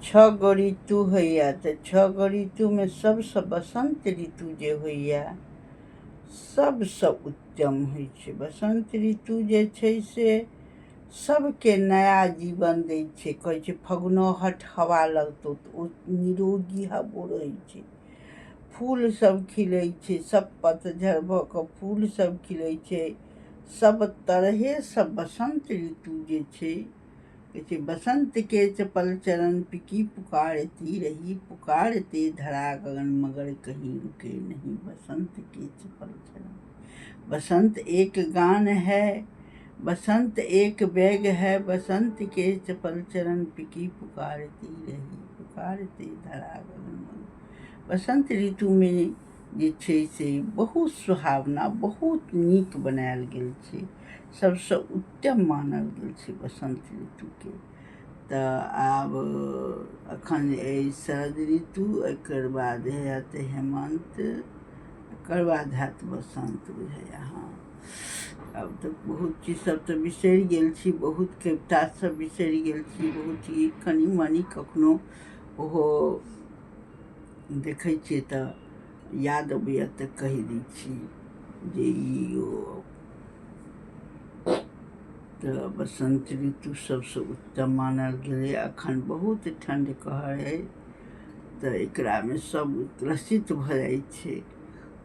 छओ गो ऋतु होइए, तऽ छओ गो ऋतुमे सभसँ बसन्त ऋतु जे होइए सभसँ उत्तम होइ छै। बसन्त ऋतु जे छै से सभके नया जीवन दै छै। कहै छै फगुनहट हवा लगतौ तऽ ओ निरोगी हवो रहै छै। फूल सब खिलै छै, सब पतझड़ भऽ कऽ फूल सब खिलै छै। सब तरहेसँ बसन्त ऋतु जे छै, कहै छै बसन्त के चपल चरण पिकी पुकारती रही, पुकारते धरा गगन मगर कहीं रुके नहीं बसंत के चपल चरण। बसंत एक गान है, बसंत एक बैग है, बसंत के चपल चरण पिकी पुकारती रही, पुकारते धरा गगन मगर। बसंत ऋतुमे जे छै से बहुत सुहावना, बहुत नीक बनायल गेल छै। सभसँ उत्तम मानल गेल छै बसन्त ऋतुके। तऽ आब एखन अइ शरद ऋतु, एकर बाद हैत हेमन्त, एकर बाद हैत बसन्त बुझाइए। हँ, आब तऽ बहुत चीज सब तऽ बिसरि गेल छी, बहुत कविता सब बिसरि गेल छी, बहुत ही कनि मनि कखनो ओहो देखै छियै तऽ याद अबैए तऽ कहि दै छी जे ई ओ। तऽ बसन्त ऋतु सभसँ उत्तम मानल गेलै। एखन बहुत ठण्ड कहर अइ तऽ एकरामे सभ त्रसित भऽ जाइ छै,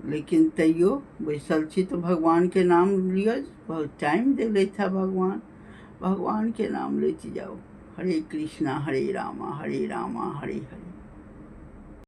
लेकिन तैयो बैसल छी तऽ भगवानके नाम लिअ। बहुत टाइम देलथि हँ भगवान, भगवानके नाम लैत जाउ। हरे कृष्णा हरे रामा हरे रामा हरे हरे।